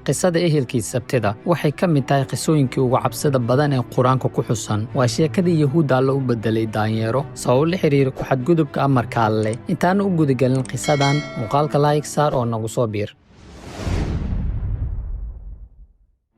Qisada ehelkii Sabtida waxay ka mid tahay qisooyinkii ugu cabsida badan ee Qur-aanka ku xusan. Waa sheekadii Yahuudda Alle u bedelay daanyeero sabab la xiriira ku xadgudubka amarka Alle. Intaana u gudagelin qisadan, muuqaalka like saar oo nagu soo biir.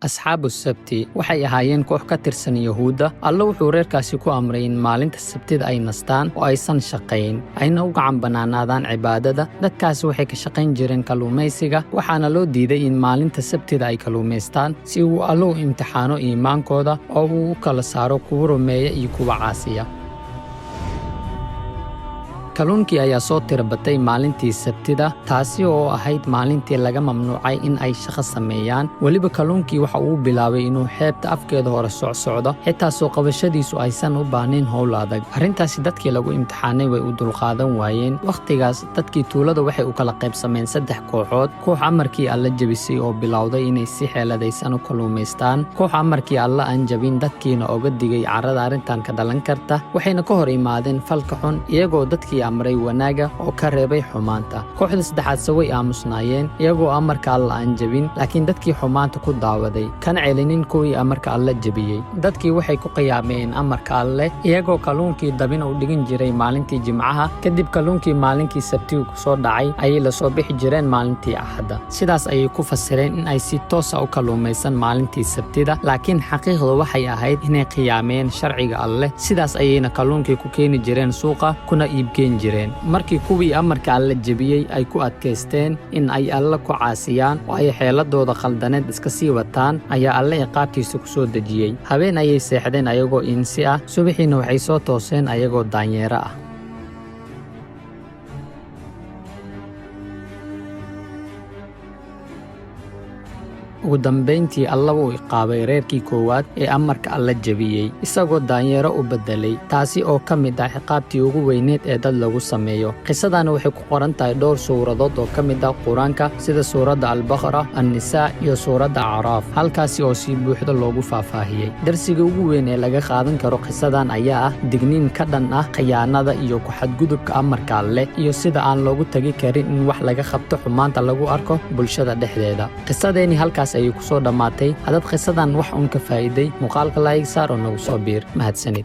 Asxaabu Sabti waxay ahaayeen koox ka tirsan Yahuudda. Alle wuxuu reerkaasi ku amray in maalinta Sabtida ay nastaan oo aysan shaqayn, ayna u gacan bannaanaadaan cibaadada. Dadkaasi waxay ka shaqayn jireen kalluumaysiga, waxaana loo diiday in maalinta Sabtida ay kalluumaystaan si uu Alle u imtixaano iimaankooda oo uu u kala saaro kuwa rumeeya iyo kuwa caasiya. Kalluunkii ayaa soo tira batay maalintii Sabtida, taasi oo ahayd maalintii laga mamnuucay in ay shaqo sameeyaan. Weliba kalluunkii waxa uu bilaabay inuu xeebta afkeeda hore socsocdo, xitaa soo qabashadiisu aysan u baahnayn howl adag. Arrintaasi dadkii lagu imtixaanay way u dulqaadan waayeen. Wakhtigaas dadkii tuulada waxay u kala qaybsameen saddex kooxood: koox amarkii Alla jebisay oo bilowday inay si xeeladaysan u kalluumaystaan, koox amarkii Alla aan jabin, dadkiina oga digay carrada arrintan ka dhalan karta, waxayna ka hor imaadeen falka xun iyagoo dadkii amray wanaaga oo ka reebay xumaanta. Kooxda saddexaadse way aamusnaayeen, iyagoo amarka Alla aan jebin, laakiin dadkii xumaanta ku daawaday, kana celinin kuwii amarka Alla jebiyey. Dadkii waxay ku qiyaameen amarka Alle, iyagoo kalluunkii dabin u dhigin jiray maalintii Jimcaha. Kadib kalluunkii maalinkii Sabtigu kusoo dhacay ayay lasoo bixi jireen maalintii Axadda. Sidaas ayay ku fasireen in ay si toosa u kalluumaysan maalintii Sabtida, laakiin xaqiiqdu waxay ahayd inay qiyaameen sharciga Alleh. Sidaas ayayna kalluunkii ku keeni jireen suuqa kuna iibgeen jireen. Markii kuwii amarka Alle jebiyey ay ku adkaysteen in ay Alle ku caasiyaan oo ay xeeladooda khaldaneed iska sii wataan, ayaa Alle ciqaabtiisa ku soo dejiyey. Habeen ayay seexdeen ayagoo insi ah, subaxiina waxay soo tooseen ayagoo daanyeero ah. Ugu dambayntii Alla wuu iqaabay reerkii koowaad ee amarka Alla jebiyey, isagoo daanyeero u beddelay, taasi oo ka mid ah ciqaabtii ugu weyneed ee dad lagu sameeyo. Qisadani waxay ku qoran tahay dhowr suuradood oo ka mid ah Qur-aanka, sida suuradda Albaqara, Annisaa iyo suuradda Acraaf, halkaasi oo si buuxda loogu faahfaahiyey. Darsiga ugu weyn ee laga qaadan karo qisadan ayaa ah digniin ka dhan ah khiyaanada iyo ku xadgudubka amarka Alleh, iyo sida aan loogu tagi karin in wax laga qabto xumaanta lagu arko bulshada dhexdeeda. Qisadeeni halkaas ayay ku soo dhammaatay. Haddaad qisadan wax uun ka faa'iiday, muuqaalka like saar oo nagu soo biir. Mahadsanid.